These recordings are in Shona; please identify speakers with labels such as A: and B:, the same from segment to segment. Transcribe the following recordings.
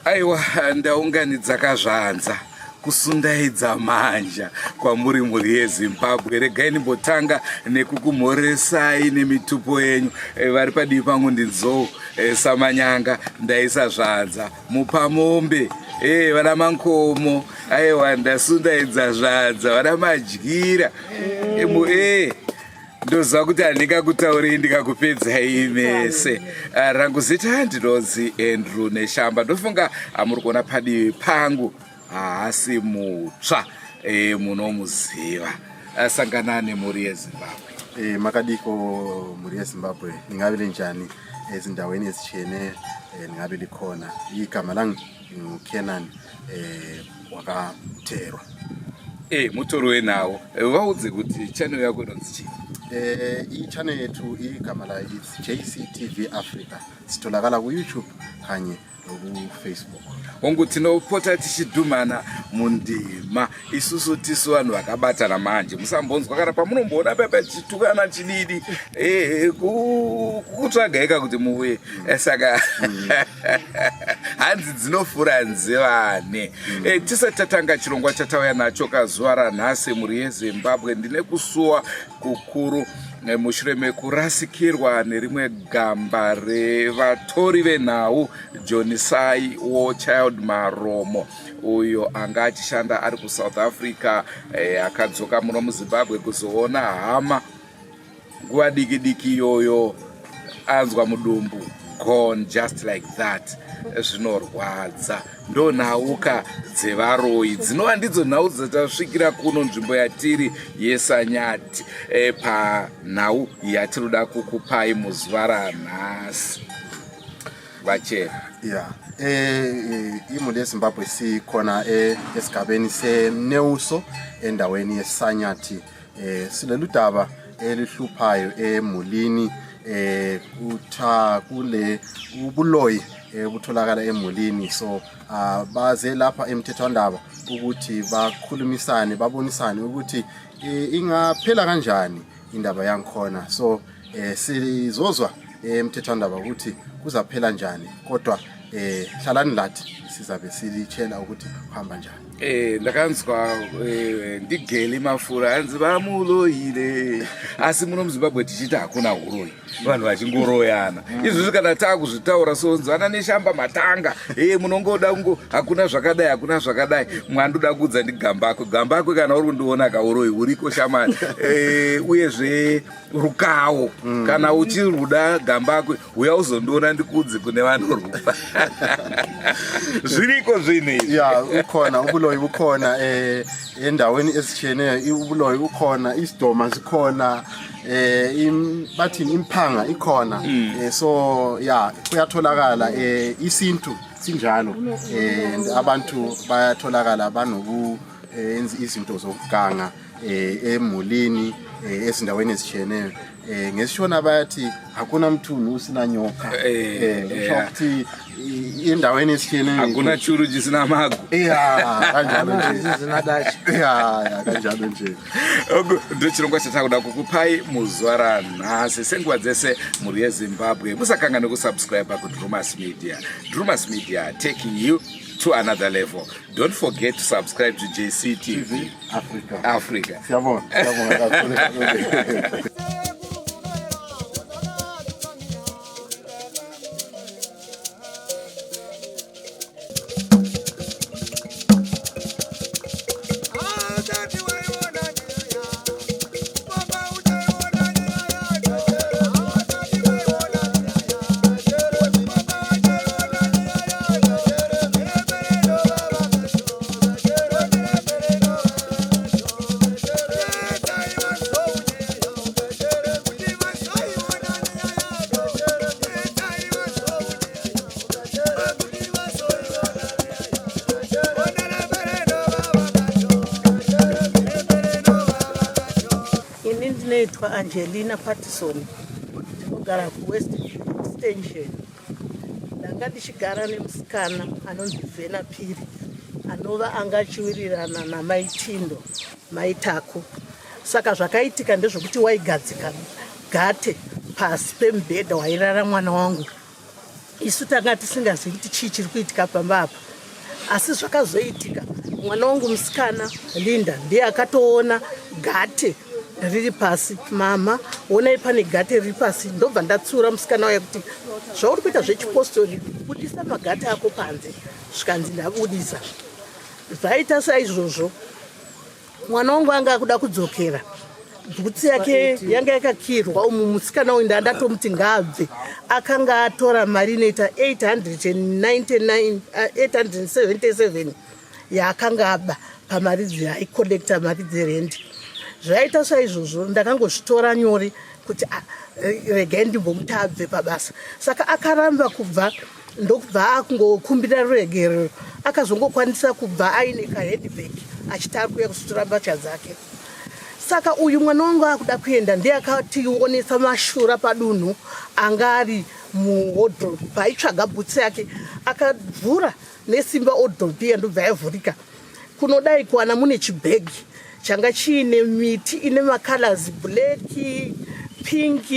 A: Aiwa, ndaunganidza kazvanza kusundaidza manja kwamuri mhuri yeZimbabwe. Regai ndimbotanga nekukumhoresai nemitupo yenyu. Eh, vari padivi pangu ndiNzou eh, Samanyanga, ndaisa zvanza mupamombe eh, vana Mankomo, aiwa ndasundaidza zvanza vana Madyira eh, Ndoziva kuti handingakutaurei ndikakupedzai mese. Ah, rangu zita ndinonzi Andrew Neshamba. Ndofunga amuri kuona padivi pangu haasi mutsva e, munomuziva. Ah, sangana nemhuri yeZimbabwe.
B: E, makadiko mhuri yeZimbabwe ningave njani ezindaweni ezitshiyeneyo e, ningabe likhona igama langu nguKenan e, wakaMterwa.
A: Eh, mutori wenhau eh, vaudze kuti channel yako inonzi chii?
B: Eh, i-channel yethu igama layo it's JCTV Africa. Sitholakala ku-YouTube kanye noku-Facebook.
A: Hongu tinopota tichidhumana mundima isusu tisu vanhu vakabatana manje musambonzwa kana pamunomboona pepe tichitukana chididi eh, kutsvagaika kuti muuye eh, saka hanzi dzinofura nzivane mm. E, tisati tatanga chirongwa chatauya nacho kazuva ranhasi mhuri yezimbabwe ndine kusuwa kukuru e, mushure mekurasikirwa nerimwe gamba revatori venhau jonisai war child maromo uyo anga achishanda ari kusouth africa e, akadzoka muno muzimbabwe kuzoona hama nguva diki diki iyoyo anzwa mudumbu gone just like that zvinorwadza ndo nhauka dzevaroyi dzinova ndidzo nhau dzatasvikira kuno nzvimbo yatiri yesanyati e, panhau yatinoda kukupai muzuva ranhasi vachena
B: ya eh, imuli yezimbabwe sikhona eh, esigabeni seneuso endaweni yesanyathi eh sileludaba elihluphayo emulini eh kutha kule ubuloyi obutholakala emulini so ah, baze lapha emthethwandaba ukuthi bakhulumisane babonisane ukuthi eh, ingaphela kanjani indaba yangikhona so eh sizozwa emthethwandaba ukuthi kuzaphela njani kodwa eh hlalani lathi sizabe silitshela ukuthi kuhamba njani
A: Eh, ndakanzwa eh, ndigeli mafura hanzi vamuroyire asi muno muzimbabwe tichiti hakuna huroyi vanhu vachingoroyana mm. izvozvi kana taakuzvitaura so nzwana neshamba matanga e munongoda kungo hakuna zvakadai hakuna zvakadai mwandoda kuudza ndigambakwe gambakwe kana uri kundiona kauroyi huriko shamani e, uyezve rukawo mm. kana uchiruda gambakwe uya uzondiona ndikudzi kune vanorupa zviriko zvinhu izvi
B: ya ukhona ubuloyi bukhona eh endaweni ezitshiyeneyo ubuloyi bukhona isidoma sikhona eh bathini imphanga ikhona mm. eh, so ya kuyatholakala eh isintu sinjalo eh abantu bayatholakala banoku eh, izinto zokuganga eh, emulini eh, ezindaweni ezitshiyeneyo eh, ngesishona bayathi hakuna mthunhu usina nyoka
A: eh,
B: eh, kusho ukuthi endaweni ezitshiyeneyo
A: hakuna churu chisina mago
B: ya kanjalo nje ya ya kanjalo nje
A: ndochirongwa chatakuda kukupai muzuva ranhasi senguva dzese mhuri yezimbabwe musakanganwe kusubscribe kudrumas media drumas media taking you to another level Don't forget to subscribe to JCTV
B: Africa.
A: Africa.
B: Siyabonga. Siyabonga kakhulu.
C: Ini ndinoitwa Angelina Patison ndinogara kuWest Extension. Ndanga ndichigara nemusikana anonzi Vena Phiri anova anga achiwirirana namai Tindo, mai Taku. Saka zvakaitika ndezvekuti waigadzika gate pasi pemubhedha wairara mwana wangu. Isu tanga tisingazivi kuti chii chiri kuitika pamba apa, asi zvakazoitika, mwana wangu musikana Linda ndiye akatoona gate riri pasi. Mama, onai pane gate riri pasi. Ndobva ndatsiura musikana uya kuti zvauri kuita zvechipostori, budisa magate ako panze. Zvikanzi ndabudisa. Zvaita saizvozvo, mwana wangu anga akuda kudzokera, bhutsu yake yanga yakakirwa umu. Musikana uyu ndandatomuti ngaabve. Akanga atora mari inoita 899, 877 yaakanga aba pamari dzaaikollekta, mari dzerendi. Zvaita saizvozvo, ndakangozvitora nyore kuti, ah, regai ndimbomuti abve pabasa. Saka akaramba kubva, ndokubva akungokumbira ruregerero. Akazongokwanisa kubva aine kahandbag, achiti ari kuuya kuzotora mbatya dzake. Saka uyu mwana wangu akuda kuenda ndiye akationesa mashura padunhu anga ari muwardrobe. Paaitsvaga bhutsi yake, akavhura nesimba wardrobe iya, ndobva yavhurika. Kunodai kuwana mune chibhegi changa chiine miti ine macolors, black, pink,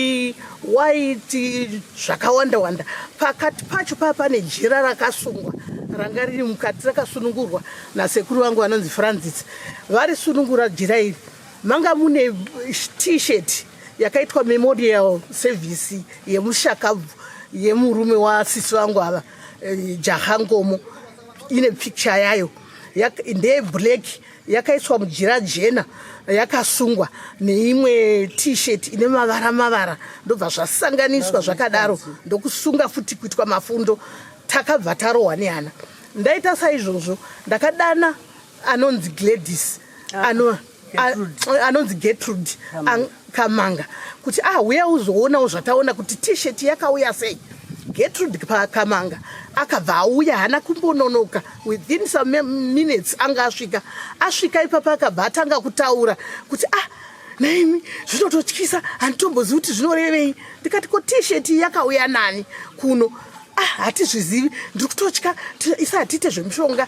C: white, zvakawanda wanda. Pakati pacho paa pane jira rakasungwa ranga riri mukati, rakasunungurwa nasekuru vangu vanonzi Francis. Varisunungura jira iri, manga mune T-shirt yakaitwa memorial service yemushakabvu yemurume wasisi vangu ava, Jahangomo, ine picture yayo. Ndeyeblack, yakaiswa mujira jena, yakasungwa neimwe T-shirt ine mavara mavara, ndobva zvasanganiswa zvakadaro, ndokusunga futi kuitwa mafundo. Takabva tarohwa nehana. Ndaita saizvozvo, ndakadana anonzi Gladys, anonzi Gertrude Kamanga, kuti ah, uya uzoonawo zvataona, kuti T-shirt yakauya sei. Gertrude Kamanga akabva auya, haana kumbononoka, within some minutes anga asvika. Asvika ipapa, akabva atanga kutaura kuti, ah, naimi zvinototyisa, handitombozivi kuti zvinorevei. Ndikati, ko T-shirt yakauya nani kuno? Ah, hatizvizivi, ndiri kutotya, isa hatiite zvemushonga.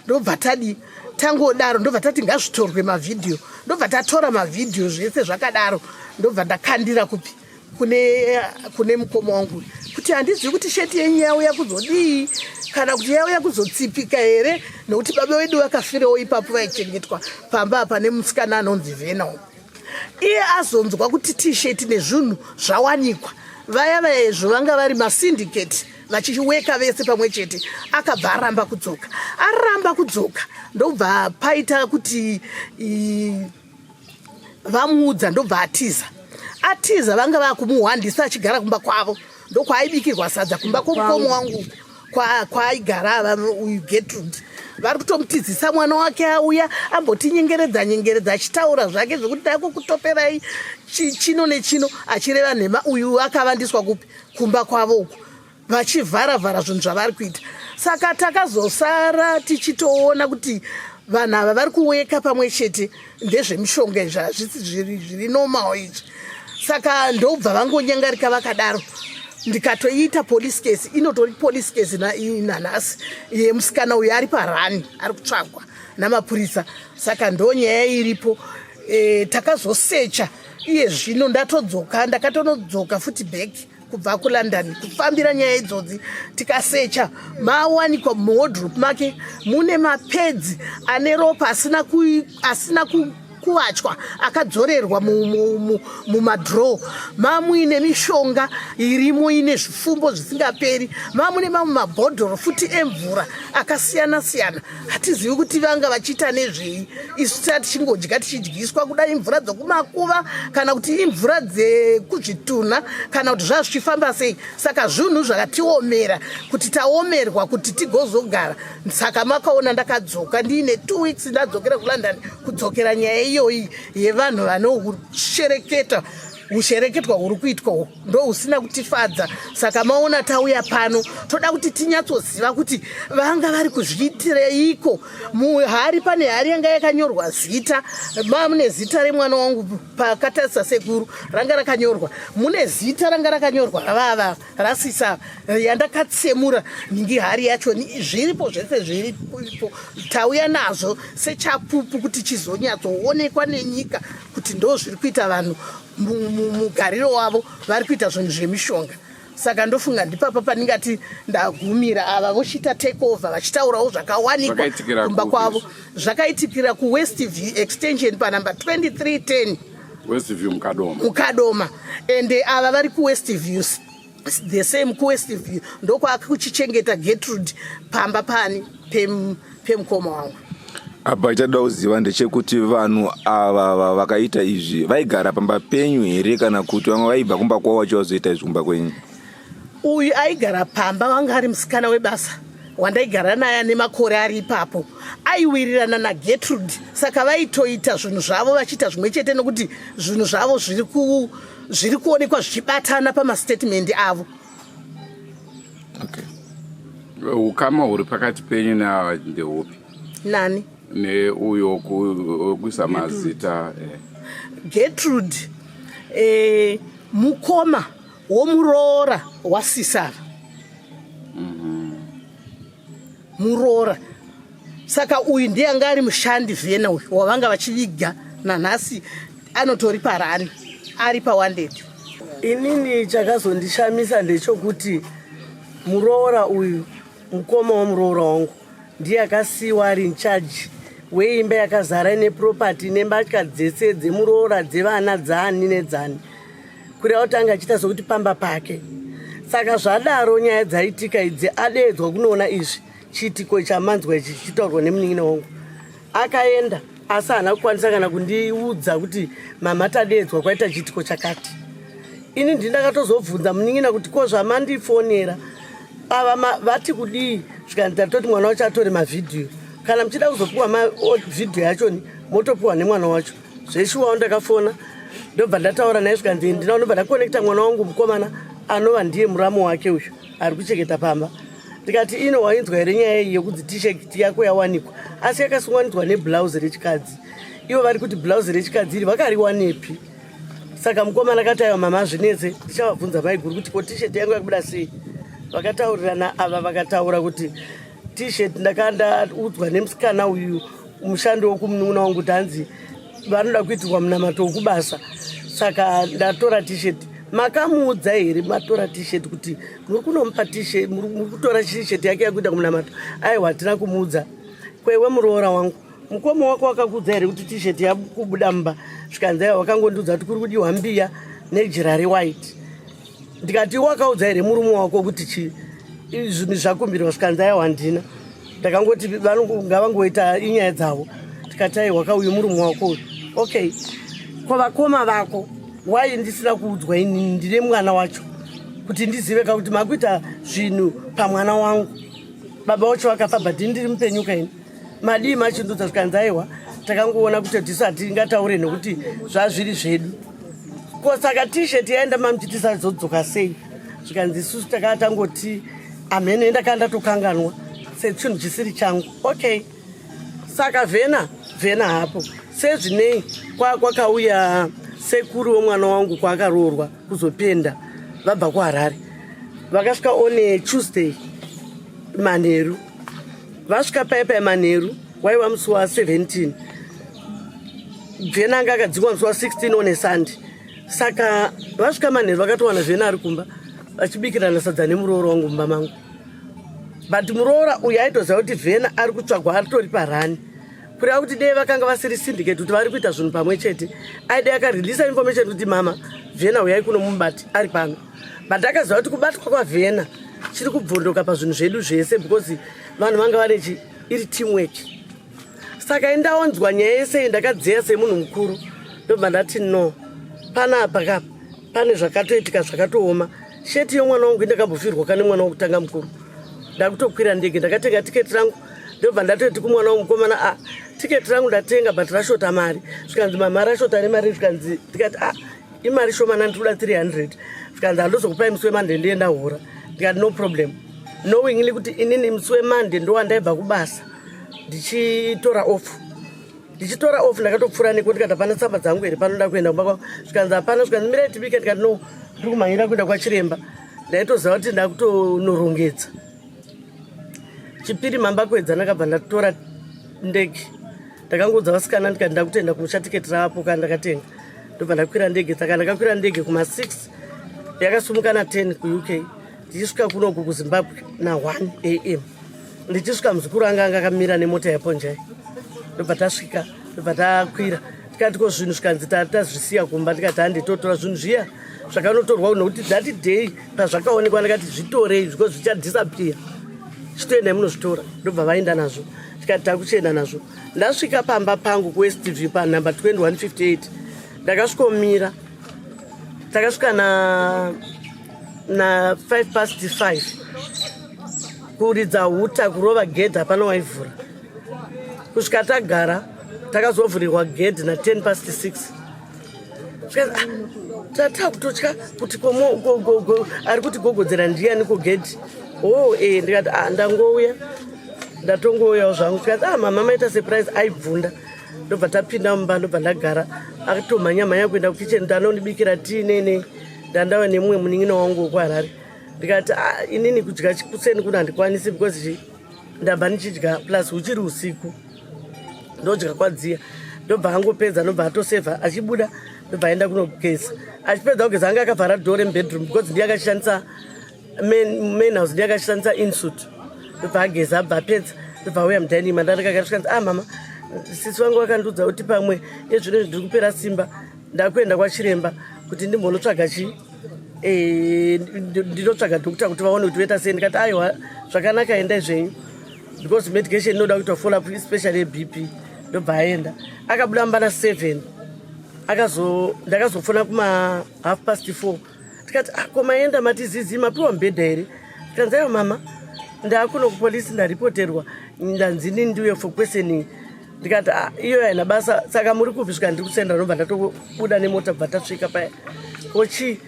C: Ndobva tadii, tangodaro, ndobva tati ngazvitorwe mavhidhiyo. Ndobva tatora mavhidhiyo, zvese zvakadaro. Ndobva ndakandira kupi? Kune mukoma wangu, kuti handizivi kuti sheti yenyu yauya kuzodii, kana kuti yauya kuzotsipika here, nokuti baba vedu vakafirewo ipapo, vaichengetwa pamba apa nemusikana anonzi Vena. Iye azonzwa kuti T-shirt nezvinhu zvawanikwa, vaya vaezvo vanga vari masyndicate vachiweka vese pamwe chete, akabva aramba kudzoka. Aramba kudzoka, ndobva paita kuti vamuudza, ndobva atiza. Atiza, vanga vakumuhwandisa achigara kumba kwavo, ndokwaaibikirwa sadza kumba kwomukoma wangu kwaaigara. Ava uyu Gertrude vari kutomutizisa mwana wake. Auya ambotinyengeredza nyengeredza, achitaura zvake zvekuti dako kutoperai chino nechino, achireva nhema. Uyu akavandiswa kupi? Kumba kwavo uku, vachivhara vhara zvinhu zvavari kuita. Saka takazosara tichitoona kuti vanhu ava vari kuweka pamwe chete, ndezvemishonga izvi, hazvisi zviri normal izvi. Saka ndobva vangonyangarika vakadaro. Ndikatoita police case, inotori police case nanhasi, yemusikana uyu ari parani, ari kutsvagwa namapurisa. Saka ndo nyaya iripo. Takazosecha iye zvino ndatodzoka, ndakatonodzoka futi back kubva kuLondon kufambira nyaya idzodzi. Tikasecha, mawanikwa muwardrobe make mune mapads ane ropa asina kuwachwa, akadzorerwa mumadrawer, mamuine mishonga irimo ine zvifumbo zvisingaperi, mamune mamwe mabhodhoro futi emvura akasiyana siyana. Hatizivi kuti vanga vachiita nezvei. Isu taa tichingodya, tichidyiswa kuda imvura dzokumakuva, kana kuti imvura dzekuzvitunha, kana kuti zvaa zvichifamba sei. Saka zvinhu zvakatiomera, kuti taomerwa kuti tigozogara. Saka makaona ndakadzoka ndiine 2 weeks, ndadzokera kuLondon kudzokera nyaya iyoyi yevanhu vanoshereketa. Ushereketwa huri kuitwa uhu ndo husina kutifadza. Saka maona tauya pano, toda kuti tinyatsoziva kuti vanga vari kuzviitireiko. Muhari, pane hari yanga yakanyorwa zita, mune zita remwana wangu pakatarisa sekuru, ranga rakanyorwa, mune zita ranga rakanyorwa ravava rasisa yandakatsemura ningi hari yacho. Zviripo zvese, zviripo. Tauya nazvo sechapupu kuti chizonyatsoonekwa nenyika kuti ndo zviri kuita vanhu mugariro wavo, vari kuita zvinhu zvemishonga. Saka ndofunga ndipapa pandingati ndagumira. Ava vochiita take over vachitaurawo zvakawanikwa
A: Zvakaitikira
C: kumba
A: kupi
C: kwavo.
A: izvi?
C: Zvakaitikira kuWestview Extension panumber 2310.
A: Westview Mukadoma.
C: Mukadoma. Ende ava vari kuWestview, the same kuWestview ndokwakuchichengeta Gertrude pamba pani pemukoma wangu.
D: Apa chatoda kuziva ndechekuti vanhu ava vakaita izvi vaigara pamba penyu here, kana kuti vamwe vaibva kumba kwavo vachivazoita izvi kumba kwenyu?
C: Uyu aigara pamba wanga ari musikana webasa wandaigara naye ane makore ari ipapo, aiwirirana naGertrude, saka vaitoita zvinhu zvavo vachiita zvimwe chete, nokuti zvinhu zvavo zviri kuonekwa zvichibatana pamastatement avo.
D: Okay.
A: Ukama huri pakati penyu neava ndeupi?
C: Nani?
A: Neuyo wekuisa mazita.
C: Gertrude mukoma womuroora wasisava muroora. Saka uyu ndiye anga ari mushandi vhena uyu wavanga vachiviga nanhasi, anotori parani ari pawanted.
E: Inini chakazondishamisa ndechekuti muroora uyu, mukoma womuroora wangu, ndiye akasiyiwa ari in charge weimba yakazara ine property nembatya dzese dzemuroora, dzevana, dzani nedzani, kureva kuti anga achiita sokuti pamba pake. Saka zvadaro, nyaya dzaitika idzi, adeedzwa kunoona izvi, chiitiko chamanzwa ichi chichitaurwa nemunin'ina wangu, akaenda, asi haana kukwanisa kana kundiudza kuti mama tadeedzwa, kwaita chiitiko chakati. Ini ndini ndakatozobvunza munin'ina kuti ko zvamandifonera ava vati kudii? Zvikanzi tatoti mwana wacho atore mavhidhiyo, kana muchida kuzopiwa vhidhiyo yachoni motopiwa nemwana wacho. Zveshuwawo ndakafona, ndobva ndataura naye, zvikanzi ndina, ndobva ndakonekta mwana wangu mukomana anova ndiye muramu wake uyu ari kuchengeta pamba. Ndikati, ino wainzwa here nyaya iyi yekunzi T-shirt yako yawanikwa, asi yakasunganidzwa neblouse rechikadzi? Ivo vari kuti blouse rechikadzi iri vakariwanepi? Saka mukomana akati, aiwa mama, zvinetse, ndichavabvunza maiguru kuti ko T-shirt yangu yakubuda sei. Vakataurirana ava, vakataura kuti T-shirt ndakandaudzwa nemusikana uyu mushandi wokumunin'una wangu kuti hanzi vanoda kuitirwa munamato wokubasa, saka ndatora T-shirt. Makamuudza here matora T-shirt kuti muri kunomupa T-shirt, muri kutora T-shirt yake yakuita kumunamato? Aiwa, hatina kumuudza. Kwewe muroora wangu, mukoma wako wakakuudza here kuti T-shirt yakubuda mumba? Zvikanzi aiwa, wakangondiudza kuti kuri kudiwa mbiya nejira rewhite. Ndikati, wakaudza here murume wako kuti chi zvinhu zvakumbirwa? Zvikanzi aiwa, handina, ndakangoti ngavangoita inyaya dzavo. Tikati, aiwa kauyu murume wako uyu. Okay, ko vakoma vako wai ndisina kuudzwa inini ndine mwana wacho, kuti ndizive kakuti makuita zvinhu pamwana wangu? Baba wacho vakafa, but ndiri mupenyu kaini, madii machindudza? Zvikanzi aiwa, takangoona kuti tisu hatingataure nekuti zvazviri zvedu. Ko saka T-shirt yaenda mamuchitisazodzoka sei? Zvikanzi isusu takaa tangoti amhene, ndakaa ndatokanganwa sechinhu chisiri changu. Okay, saka vhena vhena hapo sezvinei kwakauya sekuru wemwana wangu kwaakaroorwa kuzopenda vabva kuHarare. Vakasvika on Tuesday manheru. Vasvika paipai manheru, waiva musi wa17. Vhena anga akadzingwa musi wa16 on Sunday. Saka vasvika manheru, vakatowana vhena ari kumba vachibikirana sadza nemuroora wangu mumba mangu. But muroora uyu aitoziva kuti vhena ari kutsvagwa, aritori parani, kureva kuti dei vakanga vasiri syndicate kuti vari kuita zvinhu pamwe chete, aidei akareleasa information kuti mama vhena uyai kuno mumubati ari pano. But akaziva kuti kubatwa kwavhena chiri kubvondoka pazvinhu zvedu zvese, because vanhu vanga vane iri teamwork. Saka indaonzwa nyaya yese, ndakadzeya semunhu mukuru, ndobva ndati no, panapa kapa pane zvakatoitika zvakatooma. Sheti yomwana wangu indakambofirwa kane mwana wokutanga mukuru, ndakutokwira ndege, ndakatenga tiketi rangu, ndobva ndatoti kumwana wangu mukomana, a tiketi rangu ndatenga, but rashota mari. Zvikanzi, mama, rashota nemari? Zvikanzi, ndikati, a imari shomana, ndikuda 300. Zvikanzi, handozokupai musi weMonday, ndienda hora. Ndikati, no problem, knowingly kuti inini musi weMonday ndowandaibva kubasa ndichitora off. Ndichitora off, ndakatopfuura neko, ndikati, hapana tsamba dzangu here panoda kuenda kumba kwangu? Zvikanzi, hapana. Zvikanzi, mirai tibike. Ndikati, no, ndiri kumhanyira kuenda kwachiremba. Ndaitoziva kuti ndakutonorongedza chipiri mambakwedza. Ndakabva ndatora ndege, ndakangoudza vasikana, ndikati ndakutoenda kumusha, tiketi ravapo kana ndakatenga. Ndobva ndakwira ndege. Saka ndakakwira ndege kuma6. Yakasumuka na10 kuUK, ndichisvika kunoku kuZimbabwe na1 am. Ndichisvika, muzukuru anga anga akamira nemota yaPonjai. Ndobva tasvika, ndobva takwira. Tikati, "Ko zvinhu?" Zvikanzi, "Tazvisiya kumba." Ndikati, "Handitotora zvinhu zviya zvakanotorwa, nokuti that day pazvakaonekwa ndikati zvitorei because zvichadisappear. Chitoendai munozvitora." Ndobva vaenda nazvo. Tikati takuchienda nazvo. Ndasvika pamba pangu kuWestview panumber 2158, ndakasvikomira. Takasvika na 5 past 5. Kuridza huta, kurova gedhi, hapana waivhura kusvika tagara. Takazovhurirwa gedhi na10 past 6. Takutotya kuti ari kuti gogodzera ndiani kugedhi? O oh, e ndikati, "Ah, ndangouya, ndatongouyawo zvangu." Tikati, "Ah, mama, maita surprise." Aibvunda. Ndobva tapinda mumba, ndobva ndagara. Akatomhanya mhanya kuenda kukicheni kuti anondibikira tii nene. Ndandava nemumwe munin'ina wangu wekuHarare. Ndikati, "Ah, inini kudya kuseni kuno handikwanisi because ndabva ndichidya, plus huchiri usiku, ndodya kwadziya." Ndobva angopedza, ndobva atosevha. Achibuda, ndobva aenda kunogeza. Achipedza kugeza, anga akavhara door remubedroom because ndiye akashandisa main house, ndiye akashandisa ensuite. Ndobva ageza, abva apedza, ndobva auya mudining mandandakagara. "Ah, mama, sisi vangu vakandiudza kuti pamwe ezvino ndiri kupera simba, ndakuenda kwachiremba kuti ndimbonotsvaga chi ndinotsvaga doctor kuti vaone kuti voita sei." Ndikati, "Aiwa, zvakanaka, endai zvenyu because medication inoda kuitwa follow up, especially yeBP." Ndobva aenda. Akabuda mumba na7. Ndakazofona kuma half past 4. Tikati, "Ah, ko maenda matizizi, mapiwa mubhedha here?" Tikanzi, "Aiwa mama, ndakuno kupolisi, ndaripoterwa, ndanzini ndiuye for questioning." Ndikati, "Ah, iyo haina basa. Saka muri kupi?" Svika, "Ndiri kusenda." Ndobva ndatobuda nemota, bva tasvika paya. Kochi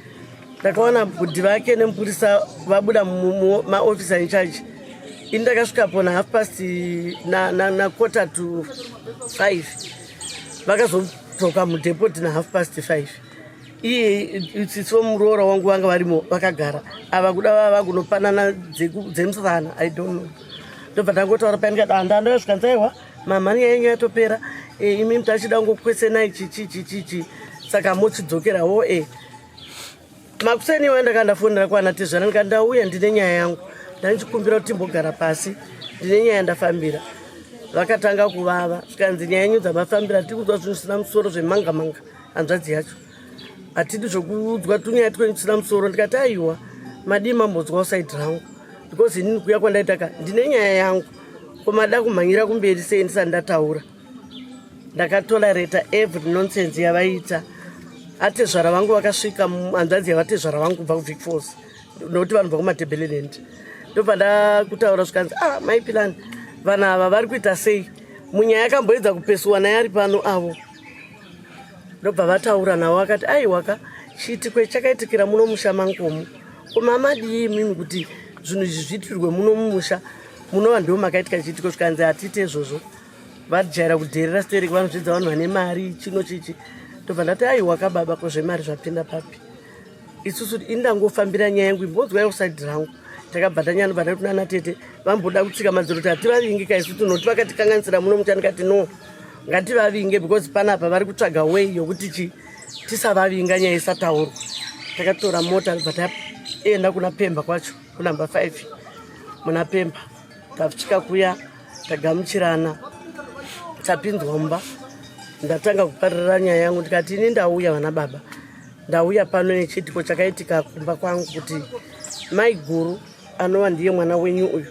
E: ndakaona bhudhi vake nemupurisa vabuda maofficer in charge. Ini ndakasvikapo nahalf past naquarter to 5. Vakazodzoka mudepot nahalf past 5. Iye sisi vomuroora wangu vanga varimo vakagara. Ava kuda vava kunopanana dzemusana, I don't know. Ndobva ndangotaura paya, ndikati, "Handandosvika." Nzaiwa, "Mama, nyaya yenyu yatopera. Imi mutachida kungokwesena chichi chichichi, saka mochidzokerawo." Makuseni iwayo ndakanga ndafonera kwana tezvana. Ndikati, "Ndauya, ndine nyaya yangu, ndandichikumbira kuti timbogara pasi, ndine nyaya ndafambira." Vakatanga kuvava. Zvikanzi, "Nyaya yenyu dzamafambira, tiri kunzwa zvinhu zvisina musoro zvemanga manga. Hanzvadzi yacho, hatidi zvokuudzwa tunyaya twenyu tusina musoro." Ndikati, "Aiwa, madii mambonzwawo side rangu? Because inini kuya kwandaitaka ndine nyaya yangu. Komada kumhanyira kumberi sei ndisati ndataura?" Ndakatolerata every nonsense yavaita. Atezvara vangu vakasvika, hanzvadzi yavatezvara vangu kubva kuVic Falls, nokuti vanhu bva kuMatebeleland. Ndobva ndakutaura. Zvikanzi, "Ah, maipilani, vanhu ava vari kuita sei?" Munyaya yakamboedza kupesuwa naye ari pano avo. Ndobva vataura navo. Akati, "Aiwaka, chiitiko chakaitikira muno musha mangomo. Koma madii imimi kuti zvinhu izvi zviitirwe muno mumusha munova ndo makaitika chiitiko?" Zvikanzi, "Hatiite izvozvo, vajaira kudherera stereki, vanozvidza vanhu vane mari chino chichi." Ndobva ndati, "Aiwaka baba, ko zvemari zvapinda papi? Isusu indangofambira nyaya yangu, imbonzwai side rangu." Takabva tanyana. Ndati kunana tete, vamboda kutsika madziro kuti hativavingi ka isu, tinoti vakatikanganisira muno mucha. Ndikati, "No, ngativavinge because panapa vari kutsvaga way yokuti chi tisavavinga, nyaya isataurwa." Takatora mota, bva taenda kuna Pemba kwacho, kunumber 5 muna Pemba. Tasvika kuya, tagamuchirana, tapinzwa mumba. Ndatanga kuparira nyaya yangu. Ndikati, "Ini ndauya, vana baba, ndauya pano nechiitiko chakaitika kumba kwangu, kuti mai guru anova ndiye mwana wenyu uyu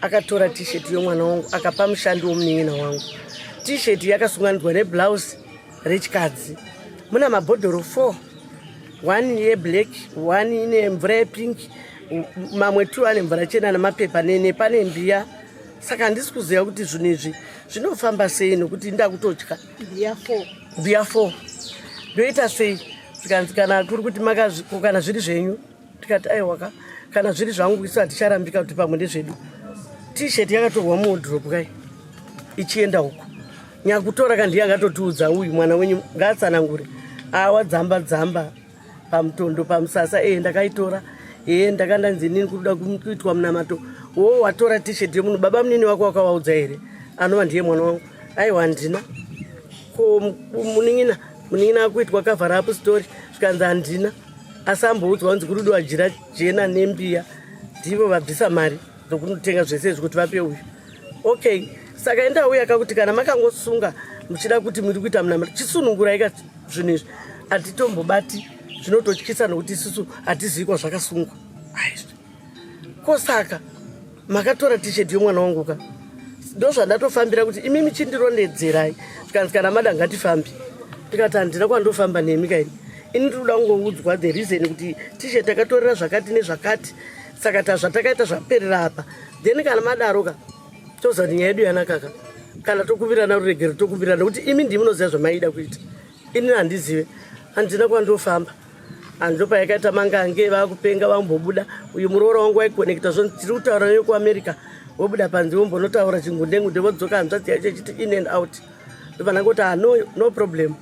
E: akatora tisheti yomwana wangu, akapa mushandi womunin'ina wangu. Tisheti yakasunganidzwa neblouse rechikadzi, muna mabhodhoro 4, one yeblack, one ine mvura yepink, mamwe two ane mvura chena, nemapepa nene, pane mbiya. Saka handisi kuziva kuti zvinhu izvi zvinofamba sei, nokuti ndakutotya."
C: Mbiya 4.
E: Mbiya 4, ndoita sei? Zvikanzi, "Kana kuri kuti kana zviri zvenyu." Tikati, "Aiwaka, kana zviri zvangu isu haticharambika kuti pamwe ndezvedu. Tisheti yakatorwa muwardrobe kai ichienda uku. Nyakutora kandiye angatotiudza, uyu mwana wenyu ngaatsanangure." Awa dzamba dzamba pamutondo pamusasa. "E, ndakaitora. E, ndakandanzi nini kuda kuitwa munamato wo. Watora tisheti yemunhu, baba munini wako wakavaudza here, anova ndiye mwana wangu?" "Aiwa, handina." "Ko munin'ina akuitwa cover up story?" Zvikanzi, "Handina." Asi amboudzwa kunzi kurudiwa jira jena nembiya, ndivo vabvisa mari dzokunotenga zvese izvi kuti vape uyu. Okay, saka endauya kakuti kana makangosunga muchida kuti muri kuita munamato, chisunungurai ka zvinhu izvi, hatitombobati, zvinototyisa nokuti isusu hatizivi kwazvakasungwa. Ko saka makatora tisheti yomwana wangu ka? Ndozvandatofambira kuti imimi chindirondedzerai. Zvikanzi kana mada ngatifambi. Ndikati handina kwandofamba nemi kaini, ini ndiri kuda kungoudzwa the reason kuti tisheti takatorera zvakati nezvakati, saka tazvatakaita zvaperera apa. Then kana madaro ka, toziva kuti nyaya yedu yanakaka. Kana tokumbirana ruregero, tokumbirana, nokuti imi ndimi munoziva zvamaida kuita, ini handizive, handina kwandofamba. Handopa yakaita mangange vakupenga vambobuda. Uyu muroora wangu waikonekta zvo tiri kutaura nayo kuAmerica, vobuda panze vombonotaura chingundengunde, vodzoka hanzvadzi yacho ichiti in and out. Ndobva ndangoti, ah, no, no problem,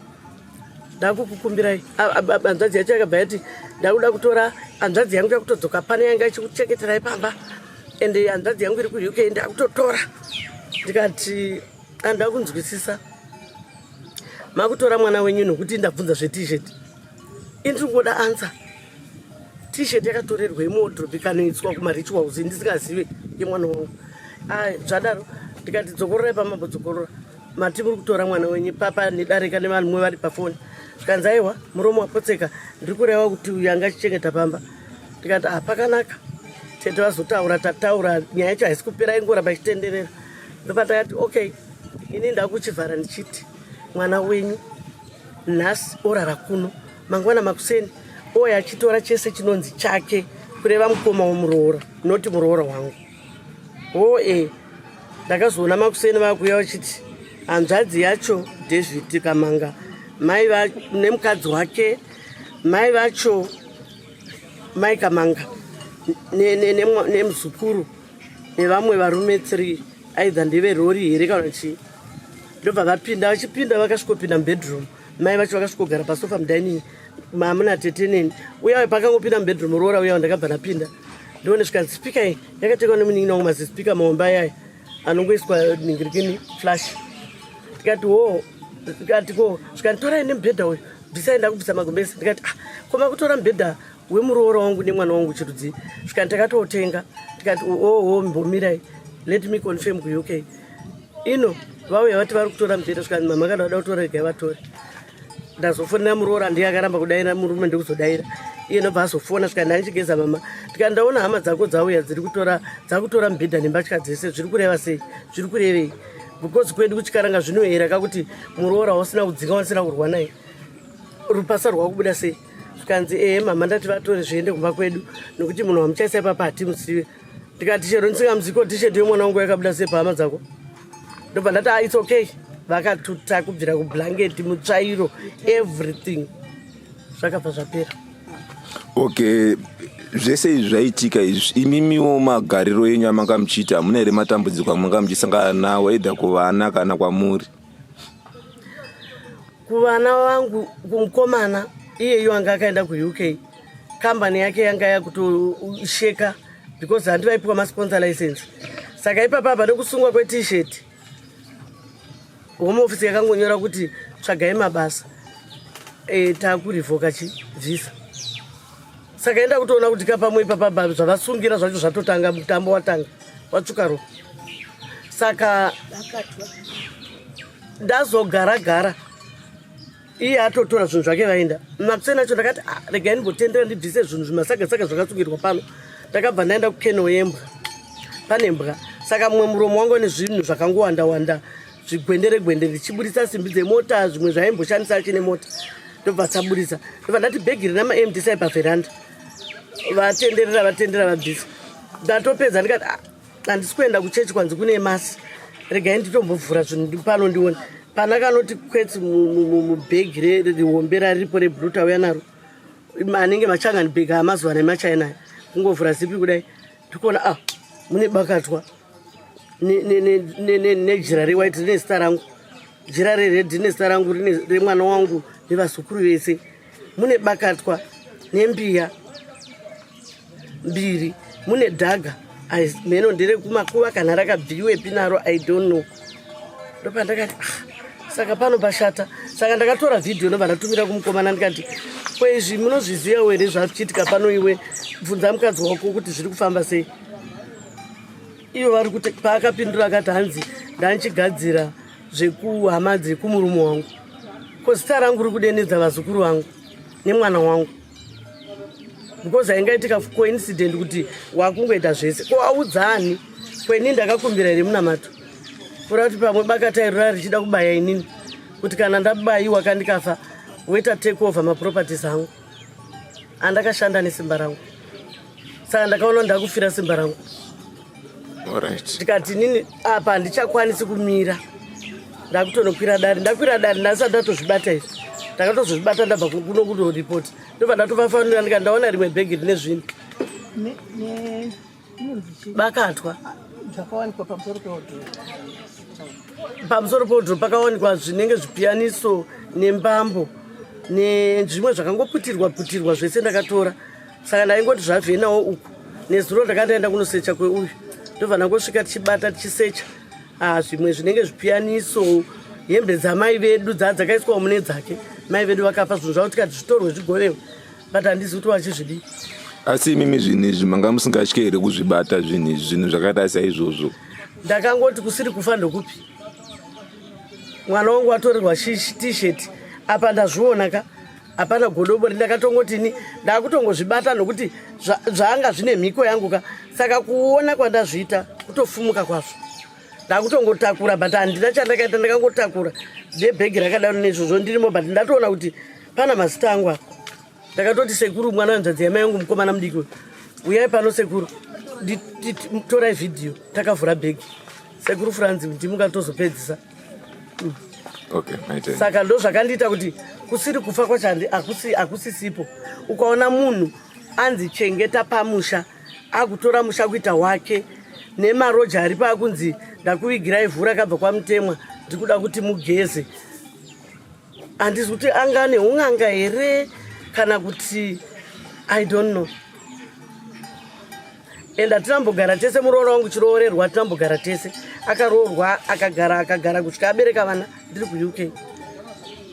E: ndakukukumbirai. Hanzvadzi yacho yakabva yati ndakuda kutora hanzvadzi yangu yakutodzoka pano, yanga ichikuchengeterai pamba, ende hanzvadzi yangu iri kuUK, ndakutotora. Ndikati handida kunzwisisa, makutora mwana wenyu nokuti ndabvunza zveT-shirt? Indiri kungoda answer. T-shirt yakatorerwa imuwardrobe ikanoiswa kumarituals ndisingazive yemwana wangu? Zvadaro ndikati dzokororai pamambodzokorora. Mati muri kutora mwana wenyu papa nedarika nevanhu vari pafoni. Zvikanzi aiwa, muromo wapotseka, ndiri kureva kuti uyu anga achichengeta pamba. Ndikati ah, pakanaka tete vazotaura, tataura, nyaya yacho haisi kupera, ingoramba ichitenderera. Ndopatakati okay, ini ndakuchivhara ndichiti mwana wenyu nhasi orara kuno, mangwana makuseni oya achitora chese chinonzi chake, kureva mukoma womuroora, noti muroora wangu. O e ndakazoona makuseni vakuya vachiti hanzvadzi yacho David Kamanga, mai nemukadzi wake, mai vacho mai Kamanga nemuzukuru nevamwe varume 3, aidha ndeverori here kana chii. Ndobva vapinda, vachipinda vakasvikopinda mubedroom, mai vacho vakasvikogara pasofa mudining mamuna tete neni. Uya pakangopinda mubedroom roora uya, ndakabva ndapinda ndione, svikanzi speaker iyi yakatengwa nemunin'ina wangu, mazispeaker mahombe ayaya anongoiswa ningirikini flash. Ndikati wo, ndikati ko, zvikanditorai nemubhedha uyu, bvisai, ndakubvisa magumbezi. Ndikati ah, koma kutora mubhedha wemuroora wangu nemwana wangu chirudzi? Zvikani takatotenga. Ndikati oho, mbomirai, let me confirm kuUK ino. Vauya vati vari kutora mubhedha. Zvikani mama kana vada kutora regai vatore. Ndazofonera muroora, ndiye akaramba kudaira, murume ndikuzodaira iye nobva azofona. Svika ndandichigeza mama, ndikati ndaona hama dzako dzauya, dziri kutora, dzakutora mubhedha nembatya dzese, zviri kureva sei, zviri kurevei? Because kwedu kuchikaranga zvinoera kakuti muroora wasina kudzinga, wasina kurwa naye, rupasa rwakubuda sei? Zvikanzi ehe mama, ndati vatore zviende kumba kwedu nokuti munhu wamuchaisa ipapa hatimuzive. Ndikati chero ndisingamuziko, tisheti yemwana wangu yakabuda sei pahama dzako? Ndobva ndati ah, it's okay. Vakatuta kubvira kublanketi, mutsvairo, everything, zvakabva zvapera.
D: Okay, zvese izvi zvaitika izvi, imimiwo magariro enyu amanga muchiita, hamuna here matambudziko amanga muchisangana nawo, either kuvana kana kwamuri?
E: Kuvana vangu, kumukomana iyeyu anga akaenda kuUK, kambani yake yanga yakutosheka because handi vaipiwa masponsor license. Saka ipapa apa nekusungwa kweT-shirt, Home Office yakangonyora kuti tsvagai mabasa, takurevoka chi visa. Saka enda kutoona kuti kapamwe ipapa zvavasungira zvacho zvatotanga, mutambo watanga, watsvuka ro. Saka ndazogara gara, iye atotora zvinhu zvake vaenda. Makuseni acho ndakati ah, regai ndimbotendera ndibvise zvinhu zvimasaga saga zvakasungirwa pano. Ndakabva ndaenda kukennel yembwa, pane mbwa. Saka mumwe muromo wangu nezvinhu zvakangowanda wanda, zvigwendere gwendere, ndichiburitsa simbi dzemota, zvimwe zvaimboshandisa achine mota, ndobva tsaburitsa. Ndobva ndati bhegi rina maMDC pavheranda. Vatenderera, vatendera, vabvisa. Ndatopedza ndikati ah, handisi kuenda kuchechi kwanzi kune masi, regai nditombovhura zvinhu pano ndione. Pana kanoti kwetsi mubhegi rihombe raripo reblue, tauya naro, anenge machangani bhegi amazuva nemachina, kungovhura zipi kudai ndikuona ah, mune bakatwa nejira rewhite rine zita rangu, jira rered rine zita rangu, remwana wangu nevazukuru vese. Mune bakatwa nembiya mbiri, mune dhaga, mheno nderekumakuva kana rakabviwepi naro, I don't know. Ndopandakati ah, Saka pano pashata. Saka ndakatora vhidhiyo ndobva ndatumira kumukomana ndikati, ko izvi munozvizivawo here zvachiitika pano iwe? Bvunza mukadzi wako kuti zviri kufamba sei. Ivo vari kuti paakapindura akati hanzi ndanchigadzira zvekuhama dzekumurume wangu. Ko zita rangu riri kudenedza vazukuru vangu nemwana wangu. Because haingaitika coincident kuti wakungoita zvese. Ko audzani? Kweni ndakakumbira here munamato? Kura kuti pamwe bakata iro rari richida kubaya inini. Kuti kana ndabayiwa kandikafa woita take over maproperties angu. Andakashanda nesimba rangu. Saka ndakaona ndakufira simba rangu.
D: Alright.
E: Ndikati inini apa handichakwanisi kumira. Ndakutonokwira dare. Ndakwira dare ndasati ndatozvibata izvi. Ndakatozozvibata ndabva kuno kunoripoti. Ndobva ndatovafanira ndikati ndaona rimwe bhegi rine zvinhu. Bakatwa.
C: Zvakawanikwa pamusoro peodhoro.
E: Pamusoro peodhoro pakawanikwa zvinenge zvipiyaniso nembambo nezvimwe zvakangoputirwa putirwa zvese ndakatora. Saka ndaingoti zvavhenawo uku. Nezuro ndakanga ndaenda kunosecha kweuyu. Ndobva ndangosvika tichibata tichisecha. Zvimwe zvinenge zvipiyaniso, hembe dzamai vedu dzakaiswawo mune dzake. Mai vedu vakafa zvinhu zvavo tikati zvitorwe zvigovewe. But handizi kuti vachizvidii.
D: Asi imimi zvinhu izvi manga musingatyi here kuzvibata zvinhu izvi, zvinhu zvakaita saizvozvo?
E: Ndakangoti kusiri kufa ndokupi? Mwana wangu watorerwa t-shirt apa ndazviona ka. Hapana godobori, ndakatongoti ini ndakutongozvibata nokuti zvaanga zvine mhiko yangu ka. Saka kuona kwandazviita kutofumuka kwazvo. Ndakutongotakura but handina chandakaita, ndakangotakura nebhegi rakadaro neizvozvo ndirimo, but ndatoona kuti pana mazita angu apa. Ndakatoti sekuru, mwana wenzvadzi yamai yangu mukomana mudiki uyu, uyai pano sekuru, torai vhidhiyo. Takavhura bhegi, sekuru Franzi ndimukatozopedzisa.
D: Okay, maite.
E: Saka ndo zvakandiita kuti kusiri kufa kwacho hakusisipo. Ukaona munhu anzi chengeta pamusha, akutora musha kuita wake, nemaroja aripo akunzi ndakuvigirai ivhu rakabva kwaMutemwa, ndikuda kuti mugeze. Handizi kuti anga neun'anga here kana kuti I don't know. And hatinambogara tese, muroora wangu chiroorerwa hatinambogara tese. Akaroorwa akagara akagara kusvika abereka vana, ndiri kuUK.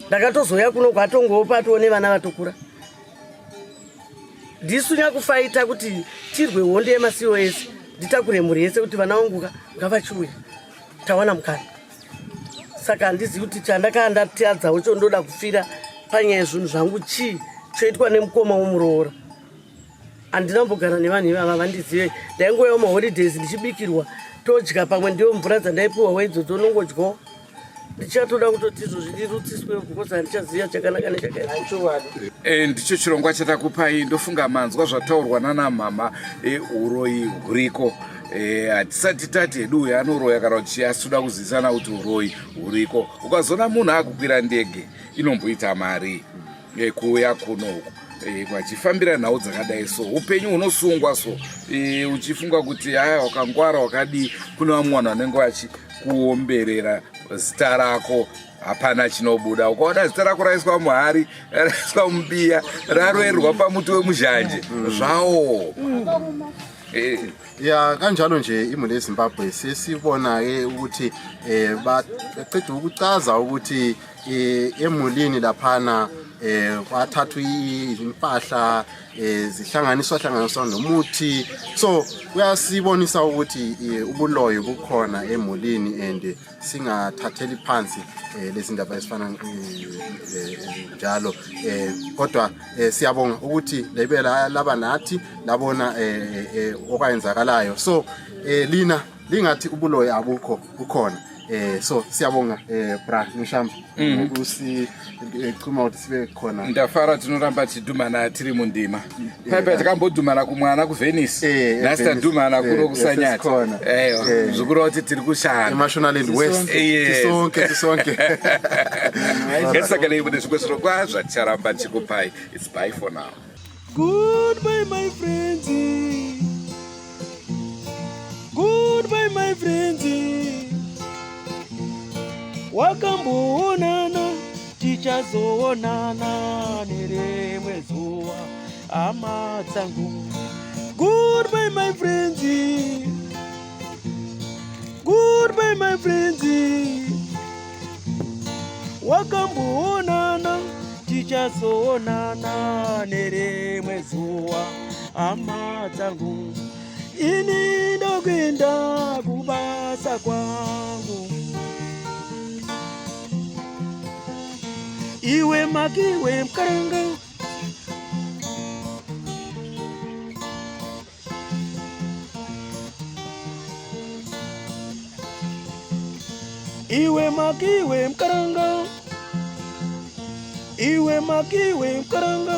E: Ndakatozouya kuno kwatongopa atione vana vatokura. Ndisu nyakufaita kuti tirwe hondo yemasiwo ese, nditakure mhuri yese kuti vana vangu ngavachiuya, tawana mukana. Saka handizivi kuti chandakanga ndatadzawo chondoda kufira panyaya yezvinhu zvangu chii choitwa nemukoma womuroora. Handina kumbogara nevanhu ivava, vandizive. Ndaingouyawo maholidays ndichibikirwa todya, pamwe ndiyo mvura dzandaipiwawo idzodzo unongodyawo. Ndichatoda kutoti izvozvi ndirutsiswe because handichaziva chakanaka nechakaipa.
A: Ndicho chirongwa chatakupai. Ndofunga manzwa zvataurwa nana mama. Uroyi huriko. Hatisati tati hedu uyu anoroya kana kuti asi toda kuzivisana kuti uroyi huriko. Ukazoona munhu akukwira ndege inomboita mari kuuya kuno uku. Vachifambira nhau dzakadai so, upenyu hunosungwa so. Uchifunga kuti haya wakangwara wakadii, kune vamwe vanhu vanenge vachikuomberera zita rako, hapana chinobuda. Ukaona zita rako raiswa muhari, raiswa mubiya, raroerwa pamuti wemuzhanje, zvawo.
B: Ya, kanjalo nje imuli yeZimbabwe sesibona-ke ukuthi baqeda ukuchaza ukuthi emulini laphana kwathathwa impahla zihlanganiswa hlanganiswa nomuthi. So kuyasibonisa ukuthi ubuloyi bukhona emulini and singathatheli phansi lezi ndaba ezifana njalo. Kodwa siyabonga ukuthi lebe laba nathi labona okwayenzakalayo. So lina lingathi ubuloyi abukho, bukhona. So siyabonga bra Neshamba ngokusichuma ukuthi sibe khona.
A: Ndafara, tinoramba tichidhumana tiri mundima. Paipa takambodhumana kumwana kuVenice, nhasi tadhumana kuno kuSanyati. Aiwa, zvikureva kuti tiri kushanda
B: eMashonaland West. Tisonke, tisonke.
A: Ngatisanganei mune zvimwe zvirongwa zvaticharamba tichikupai. It's bye for now.
F: Goodbye my friends. Goodbye my friends. Wakamboonana, tichazoonana nerimwe zuva, hama dzangu. Goodbye my friends. Goodbye my friends. Wakamboonana, tichazoonana nerimwe zuva, hama dzangu. Ini ndokuenda kubasa kwangu. Iwe makiwe mukaranga. Iwe makiwe mukaranga. Iwe makiwe mukaranga.